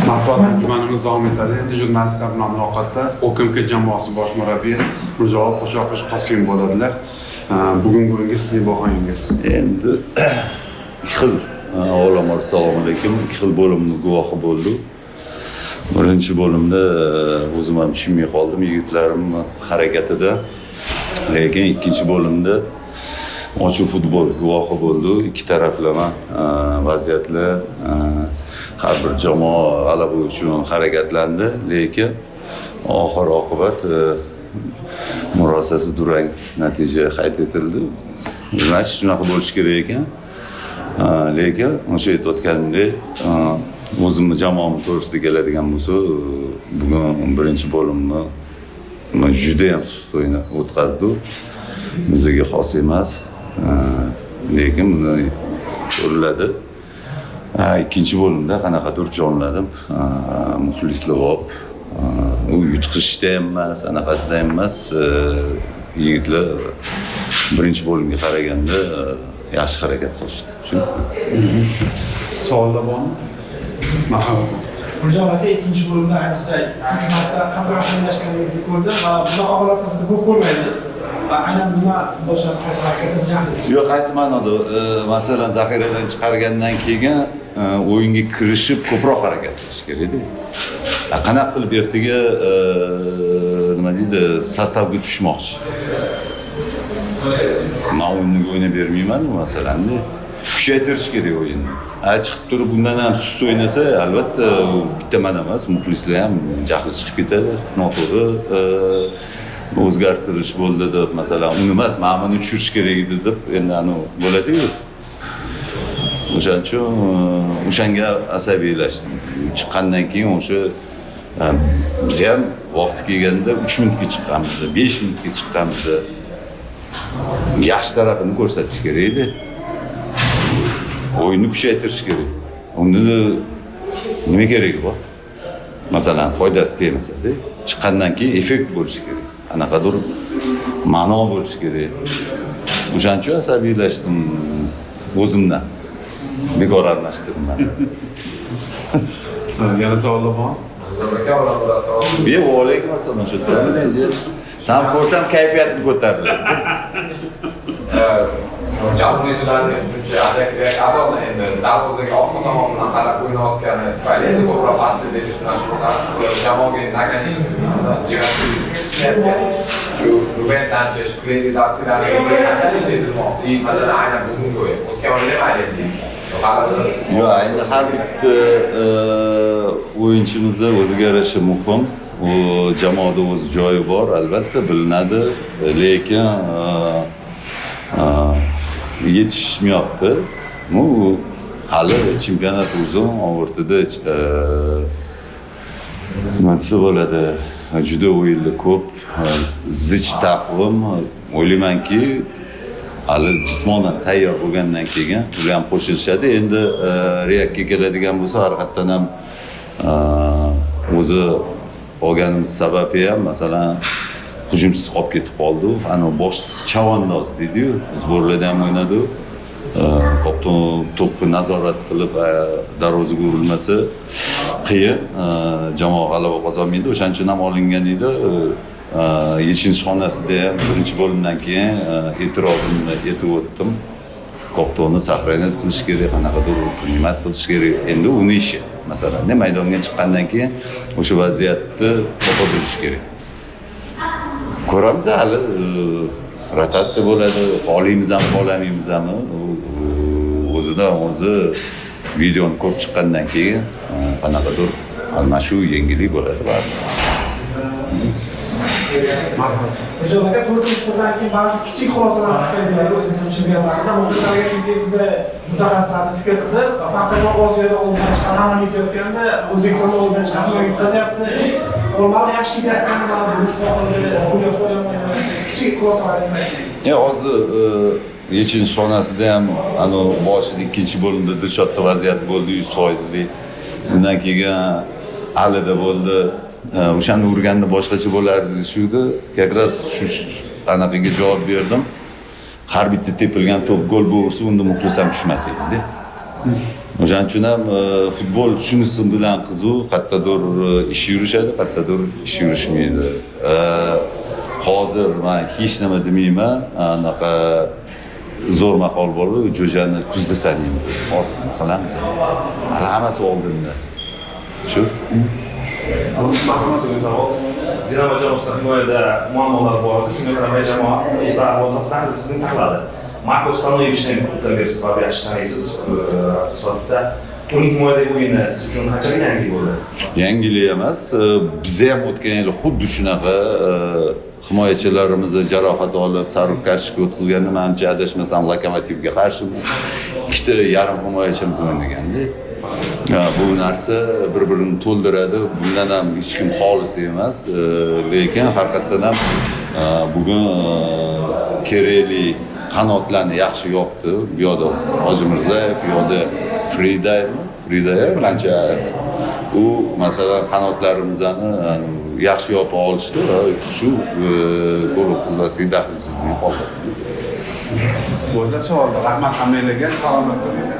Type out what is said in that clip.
Matbuot anjumanimiz davom etadi. Endi jurnalistlar bilan muloqotda OKMK jamoasi bosh murabbiyi Mirjalol Qo'shoqovich Qosimov bo'ladilar. Bugungi o'yinga sizning bahongiz? Endi ikki xil, avvalambor, assalomu alaykum. Ikki xil bo'limni guvohi bo'ldik. Birinchi bo'limda o'zim ham tushunmay qoldim yigitlarimni harakatida. Lekin ikkinchi bo'limda ochiq futbol guvohi bo'ldi. Ikki taraflama vaziyatlar, har bir jamoa g'alaba uchun harakatlandi, lekin oxir oqibat murosasi durang natija qayd etildi. Значит, shunaqa bo'lishi kerak ekan. Lekin o'sha aytayotganimdek, o'zimni jamoam to'g'risida keladigan bo'lsa, bugun birinchi bo'limni judayam sust o'yin o'tkazdi, bizga xos emas. Lekin buni ko'riladi. Ikkinchi bo'limda qanaqadir jonlanib, muxlislar olib, u yutqizishda ham emas, anaqasida ham emas, yigitlar birinchi bo'limga qaraganda yaxshi harakat qilishdi. Shu. Savollar bormi? Marhamat. Mirjalol aka, ikkinchi bo'limda, ayniqsa, uch marta qattiq asabiylashganingizni ko'rdim va bunaqa holatda sizni ko'p ko'rmaymiz. Va aynan nima futbolchilar qaysi harakatda jahlingiz? Yo'q, qaysi ma'noda? Masalan, zaxiradan chiqargandan keyin o'yinga kirishib, ko'proq harakat qilish kerakda. Qanaqa qilib ertaga nima deydi, состав ga tushmoqchi? Man o'yinga o'ynab bermayman, masalanda. Kuchaytirish kerak o'yinni. Chiqib turib undan ham sust o'ynasa, albatta, u bitta man emas, muxlislar ham jahli chiqib ketadi. Noto'g'ri o'zgartirish bo'ldi deb, masalan, uni emas, mana buni tushirish kerak edi deb, endi anavi bo'ladi-yu. O'shaning uchun o'shanga asabiylashdim. Chiqqandan keyin o'sha biz ham vaqti kelganda 3 minutga chiqqanmiz, 5 minutga chiqqanmiz. Yaxshi tarafini ko'rsatish kerak edi. O'yinni kuchaytirish kerak. Unda nima keragi bor? Masalan, foydasi tegmasa-da, chiqqandan keyin effekt bo'lishi kerak. Qanaqadir ma'no bo'lishi kerak. O'shaning uchun asabiylashdim o'zimdan. Bekor aralashtirdim. Yana savollar bormi? Aka, avvalambor, assalomu alaykum. Be, va alaykum assalom. Shu nima? San ko'rsam, kayfiyatim ko'tariladi. Jalb hujumchi Ajak asosan endi darvozaga orqa tomon bilan qarab o'ynayotgani tufayli endi ko'proq pasli berish bilan shug'ullanib, jamoaga Nakashish yetishmayotgan. Shu Ruben Sanches, Kledi Datsilarning qanchalik sezilmoqda? И masalan, aynan bugungi o'yin. O'tgan o'yinda mayli endi. Baribir Yo'q, endi har bitta o'yinchimizni o'ziga yarasha muhim. U jamoada o'z joyi bor, albatta bilinadi, lekin yetishmayapti. Bu hali chempionat uzun, o'rtada nima desa bo'ladi, juda o'yinlar ko'p, zich taqvim. O'ylaymanki, hali jismonan tayyor bo'lgandan keyin ular ham qo'shilishadi. Endi Reakka keladigan bo'lsa, haqiqatdan ham o'zi olganimiz sababi ham, masalan, hujumsiz qolib ketib qoldi. Anavi boshsiz chavandoz deydiyu, сбор larda ham o'ynadi. Kopton to'pni nazorat qilib, darvozaga urilmasa qiyin, jamoa g'alaba qozonmaydi. O'shaning uchun ham olingan edi. Yechinish xonasida ham birinchi bo'limdan keyin e'tirozimni aytib o'tdim. Koptonni сохранять qilish kerak, qanaqadir принимать qilish kerak. Endi uni ishi, masalan, maydonga chiqqandan keyin o'sha vaziyatni topa bilish kerak. Ko'ramiz hali, rotatsiya bo'ladi, xohlaymizmi, xohlamaymizmi, u o'zidan o'zi videoni ko'rib chiqqandan keyin qanaqadir almashuv, yengillik bo'ladi baribir. Marhamat. Mirjalol aka, to'rtinchi turdan keyin ba'zi kichik xulosalar qilsak bo'ladi O'zbekiston chempionati haqida muxlislarga, chunki sizda mutaxassislarni fikri qiziq. Paxtakor Osiyoda oldindan chiqqan, hammani yutayotganda, O'zbekistonda oldindan chiqib yutqazyapti. Formal yaxshi ketayotganda mana bu kichik xulosalaringizni aytsangiz. Ya, hozir yechinish xonasida ham anavi boshida, ikkinchi bo'limda Dilshodda vaziyat bo'ldi 100 foizli. Undan keyin Alida bo'ldi. O'shani urganda boshqacha bo'lardi deyishuvdi. Как раз shu anaqaga javob berdim. Har bitta tepilgan to'p gol bo'lsa, unda muxlis ham tushmas edida. O'shaning uchun ham futbol shunisi bilan qiziq, qayerdadir ish yurishadi, qayerdadir ish yurishmaydi. Hozir man hech nima demayman, anaqa zo'r maqol bor, jo'jani kuzda sanaymiz. Hozir nima qilamiz? Hali hammasi oldinda. Shu. So'nggi savol. Dinamo jamoasida himoyada muammolar bor edi. Shunga qaramay jamoa o'z darvozasi daxlsizligini saqladi. Marko Stanoyevichni ko'pdan beri siz yaxshi taniysiz sifatida. Uning himoyadagi o'yini siz uchun qanchalik yangilik bo'ldi? Yangilik emas, biza ham o'tgan yili xuddi shunaqa himoyachilarimiz jarohat olib, sariq kartochka o'tkazganda, manimcha, adashmasam, Lokomotivga qarshi ikkita yarim himoyachimiz o'ynaganda. Bu narsa bir birini to'ldiradi, bundan ham hech kim xolisi emas. Lekin haqiqatdan ham bugun kerakli qanotlarni yaxshi yopdi. Bu yoqda Hoji Mirzayev, bu yoqda Fridaymi, Fridayev ancha, u masalan qanotlarimizni yaxshi yopa olishdi va shu gol o'tkazmaslik daxlsizligini qoldirdi. Bo'ldi savollar. Rahmat hammanglarga, salomat bo'linglar.